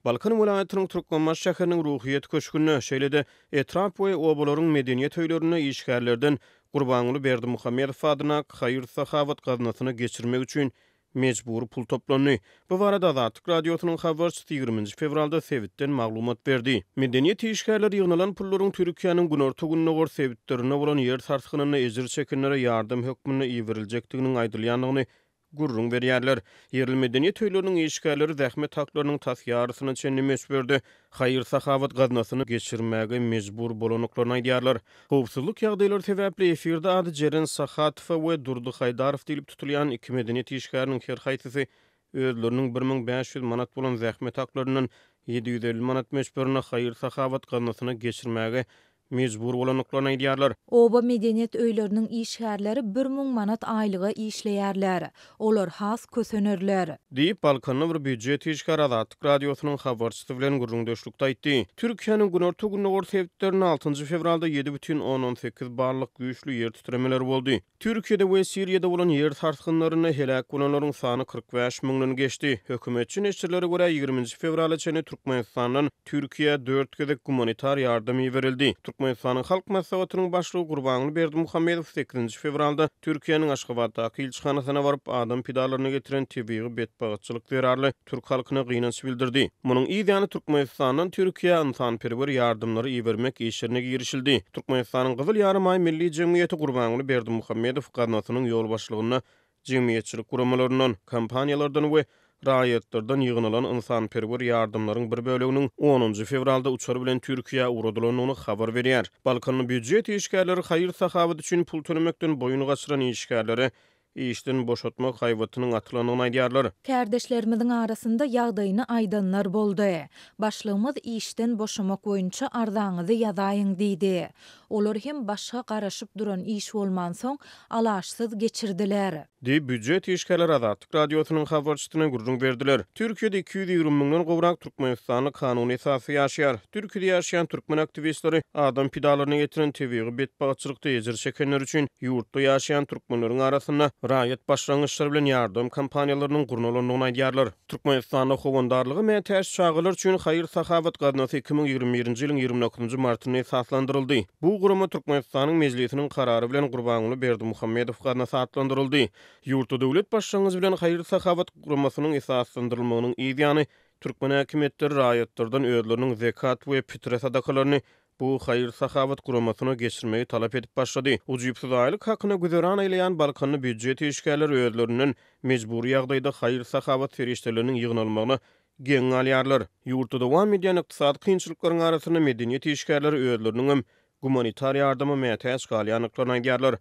Balkan welaýatynyň Türkmenbaşy şäheriniň Ruhyýet köşgünde, şeýle-de etrap we obalaryň medeniýet öýlerinde işgärlerden Gurbanguly Berdimuhamedow adyndaky haýyr-sahawat gaznasyna geçirmek üçin mejbury pul toplandy. Bu barada Azatlyk Radiosynyň habarçysy ýigriminji fewralda sebitden maglumat berdi. Medeniýet işgärleri ýygnalan pullaryň Türkiýäniň günorta-gündogar sebitlerinde bolan ýer sarsgynynda ejir çekenlere ýardam hökmünde iberiljekdiginiň aýdylýandygyny gürrüň berýärler. Ýerli medeniýet öýleriniň işgärleri zähmet haklarynyň tas ýarysyna çenli möçberde haýyr-sahawat gaznasyna geçirmäge mejbur bolandyklaryny aýdýarlar. Howpsuzlyk ýagdaýlary sebäpli efirde ady Jeren Sahatowa we Durdy Haýdarow diýlip tutulýan iki medeniýet işgäriniň her haýsysy özleriniň 1500 manat bolan zähmet haklaryndan 750 manat möçberinde haýyr-sahawat gaznasyna geçirmäge mejbur bolandyklaryny aýdýarlar. Oba medeniýet öýleriniň işgärleri 1000 manat aýlyga işleýärler. Olar has kösenerler. Diýip, Balkanda bir býujet işgäri Azatlyk Radiosynyň habarçysy bilen gürrüňdeşlikde aýtdy. Türkiýäniň günorta-gündogar sebitlerinde altynjy fewralda 7,8 ballyk güýçli ýer titremeleri boldy. Türkiýede we Siriýada bolan ýer sarsgynlarynda heläk bolanlaryň sany 45 müňden geçdi. Hökümetçi neşirlere görä, ýigriminji fewrala çenli Türkmenistandan Türkiýä dört gezek gumanitar ýardam iberildi. Türkmenistanyň Halk Maslahatynyň Başlygy Gurbanguly Berdimuhamedow sekizinji fewralda Türkiýäniň Aşgabatdaky ilçihanasyna baryp, adam pidalaryna getiren tebigy betbagtçylyk zerarly türk halkyna gynanç bildirdi. Munuň yz ýany Türkmenistandan Türkiýä ynsanperwer ýardamlary ibermek işlerine girişildi. Türkmenistanyň Gyzyl Ýarymaý Milli jemgyýeti Gurbanguly Berdimuhamedow gaznasynyň ýolbaşçylygynda jemgyýetçilik guramalaryndan, kompaniýalardan we raýatlardan ýygnalan ynsanperwer ýardamlaryň bir böleginiň onunjy fewralda uçar bilen Türkiýä ugradylandygyny habar berýär. Balkanly býujet işgärleri haýyr-sahawat üçin pul tölemekden boýun gaçyran işgärlere işden boşatmak haýbatynyň atylandygyny aýdýarlar. Kärdeşlerimiziň arasynda ýagdaýyny aýdanlar boldy. Başlygymyz işden boşamak boýunça arzaňyzy ýazaýyň diýdi. Olar hem başga garaşyp duran iş bolmansoň, alaçsyz geçirdiler. Diýip, býujet işgärleri Azatlyk Radiosynyň habarçysyna gürrüň berdiler. Türkiýede 220 müňden gowrak türkmenistanly kanuny esasda ýaşaýar. Türkiýede ýaşaýan türkmen aktiwistleri adam pidalaryna getiren tebigy betbagtçylykda ejir çekenler üçin ýurtda ýaşaýan türkmenleriň arasynda raýat başlangyçlary bilen ýardam kampaniýalarynyň gurnalandygyny aýdýarlar. Türkmenistanda howandarlyga mätäç çagalar üçin haýyr-sahawat gaznasy 2021-nji ýylyň 29-njy martynda esaslandyryldy. Bu gurama Türkmenistanyň Mejlisiniň karary bilen Gurbanguly Berdimuhamedow gaznasy atlandyryldy. Ýurtda döwlet başlangyjy bilen haýyr-sahawat guramasynyň esaslandyrylmagynyň yz ýany, türkmen häkimiýetleri raýatlardan özleriniň zekat we pitre sadakalaryny bu haýyr-sahawat guramasyna geçirmegi talap edip başlady. Ujypsyz aýlyk hakyna güzeran aýlaýan balkanly býujet işgärleri özlerinden mejbury ýagdaýda haýyr-sahawat serişdeleriniň ýygnalmagyna geň galýarlar. Ýurtda dowam edýän ykdysady kynçylyklaryň arasynda medeniýet işgärleri özleriniňem gumanitar ýardama mätäç galýandyklaryny aýdýarlar.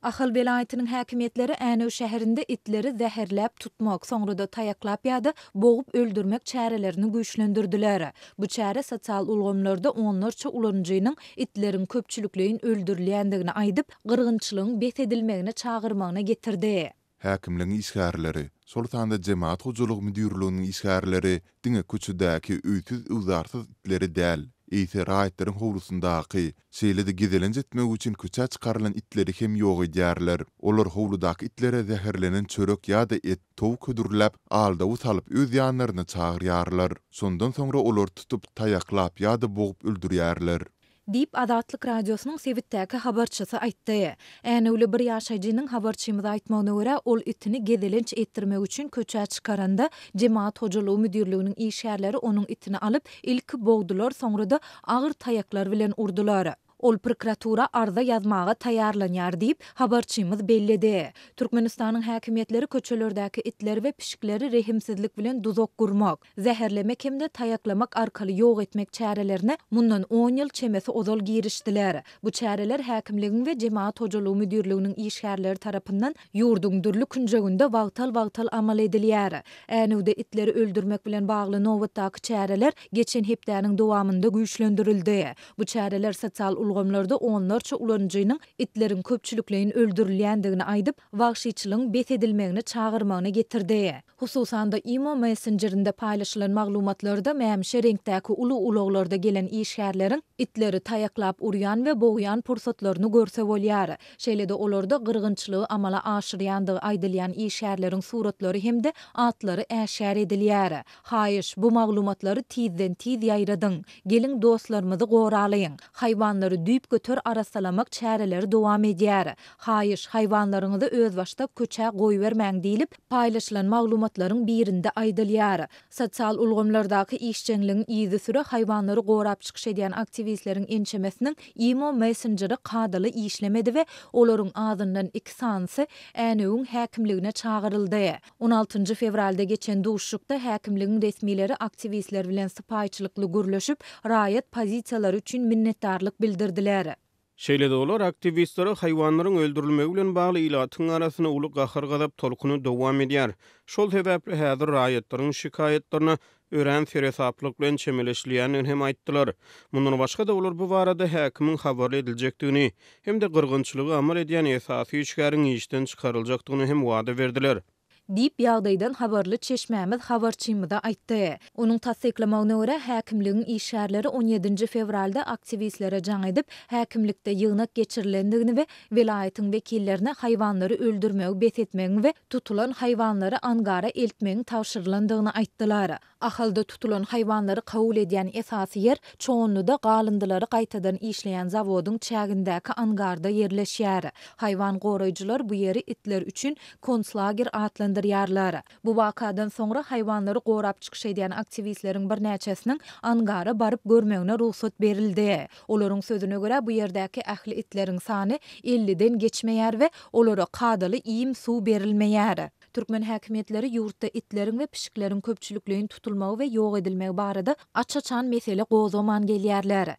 Ahal welaýatynyň häkimiýetleri Änew şäherinde itleri zäherläp tutmak, soňra-da taýaklap ýa-da bogup öldürmek çärelerini güýçlendirdiler. Bu çäre sosial ulgamlarda onlarça ulanyjynyň itleriň köpçülikleýin öldürilýändigini aýdyp, gyrgynçylygyň bes edilmegine çagyrmagyna getirdi. Häkimligiň işgärleri, şol sanda Jemagat hojalygy müdirliginiň işgärleri diňe köçedäki öýsüz-öwzarsyz itleri däl, eýse raýatlaryň howlusyndaky, şeýle-de gezelenç etmek üçin köçä çykarylan itleri hem ýok edýärler. Olar howludaky itlere zäherlenen çörek ýa-da et, towuk hödürläp, aldawy salyp öz ýanlaryna çagyrýarlar. Şondan soňra olary tutup, taýaklap ýa-da bogup öldürýärler. Diýip, Azatlyk Radiosynyň sebitdäki habarçysy aýtdy. Änewli bir ýaşaýjynyň habarçymyza aýtmagyna görä, ol itini gezelenç etdirmek üçin köçä çykaranda, Jemagat hojalygy müdirliginiň işgärleri onuň itini alyp, ilki bogdular, soňra-da agyr taýaklar bilen urdular. Ol prokuratura arza ýazmaga taýýarlanýar diýip, habarçymyz belledi. Türkmenistanyň häkimiýetleri köçelerdäki itleri we pişikleri rehimsizlik bilen duzak gurmak, zäherlemek hem-de taýaklamak arkaly ýok etmek çärelerine mundan on ýyl çemesi ozal girişdiler. Bu çäreler häkimligiň we Jemagat hojalygy müdirliginiň işgärleri tarapyndan ýurduň dürli künjeginde wagtal-wagtal amal edilýär. Änewde itleri öldürmek bilen bagly nobatdaky çäreler geçen hepdäniň dowamynda güýçlendirildi. Bu çäreler sosial ulgamlarda. ulgamlarda onlarça ulanyjynyň itleriň köpçülikleýin öldürilýändigini aýdyp, wagşyçylygyň bes edilmegine çagyrmagyna getirdi. Hususan-da, imo messenjerinde paýlaşylan maglumatlarda mämişi reňkdäki uly ulaglarda gelen işgärleriň itleri taýaklap urýan we bogýan pursatlaryny görse bolýar. Şeýle-de olarda gyrgynçylygy amala aşyrýandygy aýdylýan işgärleriň suratlary hem-de atlary äşgär edilýär. Haýyş, bu maglumatlary tizden-tiz ýaýradyň. Geliň dostlarymyzy goralyň. Haýwanlary düýpgöter arassalamak çäreleri dowam edýär. Haýyş, haýwanlaryňyzy özbaşdak köçä goýbermäň diýlip, paýlaşylan maglumatlaryň birinde aýdylýar. Sosial ulgamlardaky işjeňligiň yzysüre haýwanlary gorap çykyş edýän aktiwistleriň ençemesiniň imo messenjeri kadaly işlemedi we olaryň azyndan iki sanysy Änewiň häkimligine çagyryldy. On altynjy fewralda geçen duşuşykda häkimligiň resmileri aktiwistler bilen sypaýyçylykly gürleşip, raýat pozisiýalary üçin minnetdarlyk bildirdiler. Şeýle-de olar aktiwistlere haýwanlaryň öldürilmegi bilen bagly ilatyň arasynda uly gahar-gazap tolkuny dowam edýär. Şol sebäpli häzir raýatlaryň şikaýatlaryna örän seresaplyk bilen çemeleşilýändigini hem aýtdylar. Mundan başga-da olar bu barada häkimiň habarly ediljekdigini hem-de gyrgynçylygy amal edýän esasy işgäriň işden çykaryljakdygyny hem wada berdiler. Diýip, ýagdaýdan habarly çeşmämiz habarçymyza aýtdy. Onuň tassyklamagyna görä, häkimligiň işgärleri on ýedinji fewralda aktiwistlere jaň edip, häkimlikde ýygnak geçirilendigini we welaýatyň wekillerine haýwanlary öldürmegi bes etmegiň we tutulan haýwanlary angara eltmegiň tabşyrylandygyny aýtdylar. Ahalda tutulan haýwanlary kabul edýän esasy ýer Çoganlyda galyndylary gaýtadan işleýän zawodyň çägindäki angarda ýerleşýär. Haýwan goraýjylar bu ýeri itler üçin konslager atlandyrýarlar. Bu wakadan soňra haýwanlary gorap çykyş edýän aktiwistleriň birnäçesiniň angara baryp görmegine rugsat berildi. Olaryň sözüne görä, bu ýerdäki ähli itleriň sany elliden geçmeýär we olara kadaly iým-suw berilmeýär. Türkmen häkimiýetleri ýurtda itleriň we pişikleriň köpçülikleýin tutulmagy we ýok edilmegi barada aç-açan mesele gozgaman gelýärler.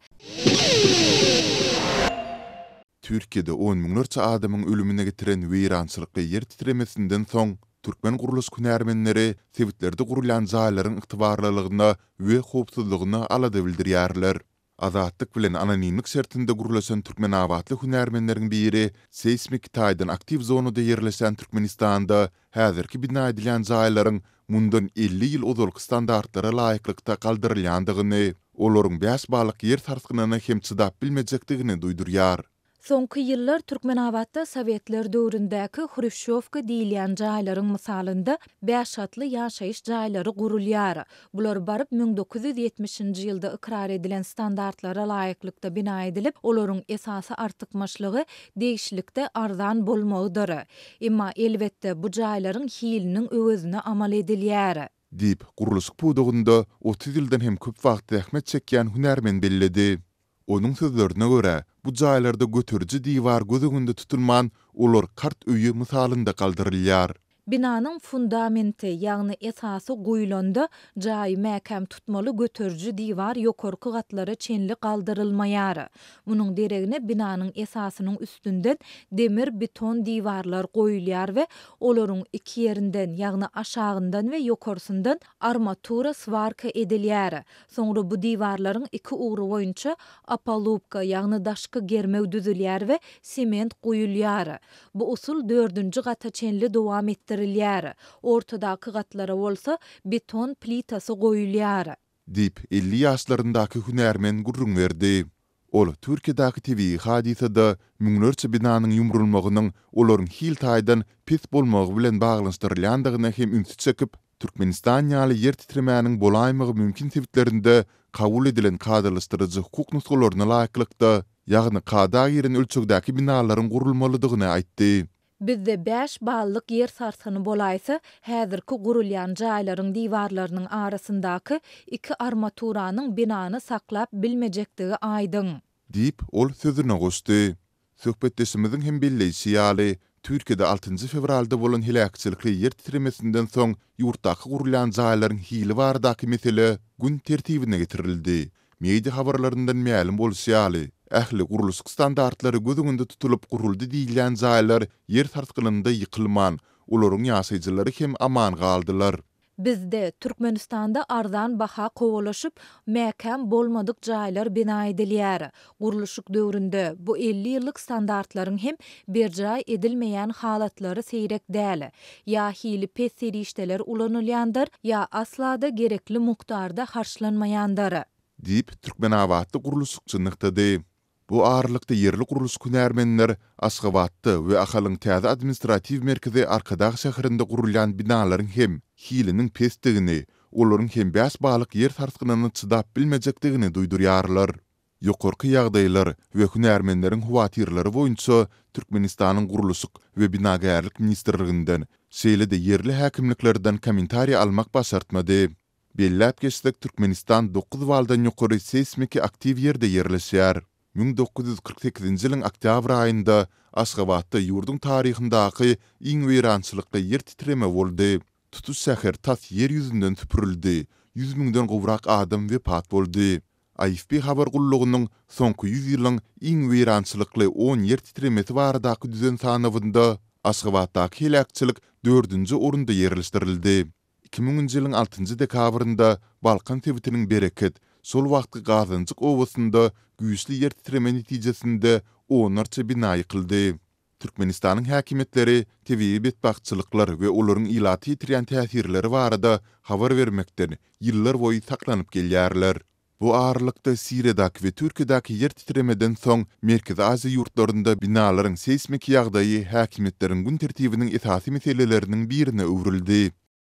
Türkiýede on müňlerçe adamyň ölümine getiren weýrançylykly ýer titremesinden soň, türkmen gurluşyk hünärmenleri sebitlerde gurulýan jaýlaryň ygtybarlylygyna we howpsuzlygyna alada bildirýärler. Azatlyk bilen anonimlik şertinde gürleşen türkmenabatly hünärmenleriň biri seýsmik taýdan aktiw zonada ýerleşýän Türkmenistanda häzirki bina edilýän jaýlaryň mundan 50 ýyl ozalky standartlara laýyklykda galdyrylýandygyny, olaryň bäş ballyk ýer sarsgynyna hem çydap bilmejekdigini duýdurýar. Soňky ýyllar Türkmenabatda sowetler döwründäki hruşýowka diýilýän jaýlaryň mysalynda bäş gatly ýaşaýyş jaýlary gurulýar. Bular baryp 1970-nji ýylda ykrar edilen standartlara laýyklykda bina edilip, olaryň esasy artykmaçlygy degişlilikde arzan bolmagydyr. Emma, elbetde, bu jaýlaryň hiliniň öwezine amal edilýär. Diýip, gurluşyk pudagynda 30 ýyldan hem köp wagt zähmet çekýän hünärmen belledi. Onuň sözlerine görä, bu jaýlarda göteriji diwar göz öňünde tutulman, olar kart öýi mysalynda galdyrylýar. Binanyň fundamenti, ýagny esasy guýlanda, jaýy mäkäm tutmaly göteriji diwar ýokarky gatlara çenli galdyrylmaýar. Munuň deregine binanyň esasynyň üstünden demir-beton diwarlar goýulýar we olaryň iki ýerinden, ýagny aşagyndan we ýokarsyndan armatura swarka edilýär. Soňra bu diwarlaryň iki ugry boýunça opalubka, ýagny daşky germew düzülýär we sement guýulýar. Bu usul dördünji gata çenli dowam etdirilýär. Ortadaky gatlara bolsa beton plitasy goýulýar. Diýip, 50 ýaşlaryndaky hünärmen gürrüň berdi. Ol Türkiýedäki tebigy hadysada müňlerçe binanyň ýumrulmagynyň olaryň hil taýdan pes bolmagy bilen baglanyşdyrylýandygyna hem ünsi çekip, Türkmenistan ýaly ýer titremäniň bolaýmagy mümkin sebitlerinde kabul edilen kadalaşdyryjy hukuk nusgalaryna laýyklykda, ýagny kada giren ölçegdäki binalaryň gurulmalydygyny aýtdy. Bizde bäş ballyk ýer sarsgyny bolaýsa, häzirki gurulýan jaýlaryň diwarlarynyň arasyndaky iki armaturanyň binany saklap bilmejekdigi aýdyň. Diýip, ol sözüne goşdy. Söhbetdeşimiziň hem belleýşi ýaly, Türkiýede altynjy fewralda bolan heläkçilikli ýer titremesinden soň ýurtdaky gurulýan jaýlaryň hili baradaky mesele gün tertibine getirildi. Media habarlaryndan mälim bolşy ýaly, ähli gurluşyk standartlary göz öňünde tutulyp guruldy diýilýän jaýlar ýer sarsgynynda ýykylman, olaryň ýaşaýjylary hem aman galdylar. Bizde, Türkmenistanda arzan baha kowalaşyp, mäkäm bolmadyk jaýlar bina edilýär. Gurluşyk döwründe, bu 50 ýyllyk standartlaryň hem berjaý edilmeýän halatlary seýrek däl. Ýa hili pes serişdeler ulanylýandyr, ýa asla-da gerekli mukdarda harçlanmaýandyr. Diýip, türkmenabatly gurluşykçy nygtady. Bu aralykda ýerli gurluşyk hünärmenler Aşgabatda we Ahalyň täze administratiw merkezi Arkadag şäherinde gurulýan binalaryň hem hiliniň pesdigini, olaryň hem bäş balyk ýer sarsgynyna çydap bilmejekdigini duýdurýarlar. Ýokarky ýagdaýlar we hünärmenleriň howatyrlary boýunça Türkmenistanyň Gurluşyk we binagärlik ministrliginden, şeýle-de ýerli häkimliklerden kommentariý almak başartmady. Belläp geçsek, Türkmenistan dokuz baldan ýokary seýsmiki aktiw ýerde ýerleşýär. 1948-nji ýylyň oktýabr aýynda Aşgabatda ýurduň taryhyndaky iň weýrançylykly ýer titreme boldy. Tutuş şäher tas ýer ýüzünden süpürildi, ýüz müňden gowrak adam wepat boldy. AFP habar gullugynyň soňky ýüz ýylyň iň weýrançylykly on ýer titremesi baradaky düzen sanawynda Aşgabatdaky heläkçilik dördünji orunda ýerleşdirildi. Iki müňünji ýylyň altynjy dekabrynda Balkan sebitiniň Bereket, şol wagtky Gazanjyk obasynda güýçli ýer titreme netijesinde onlarça bina ýykyldy. Türkmenistanyň häkimiýetleri tebigy betbagtçylyklar we olaryň ilata ýetirýän täsirleri barada habar bermekden ýyllarboýy saklanyp gelýärler. Bu aralykda, Siriýadaky we Türkiýedäki ýer titremeden soň Merkezi Aziýa ýurtlarynda binalaryň seýsmiki ýagdaýy häkimiýetleriň gün tertibiniň esasy meseleleriniň birine öwrüldi.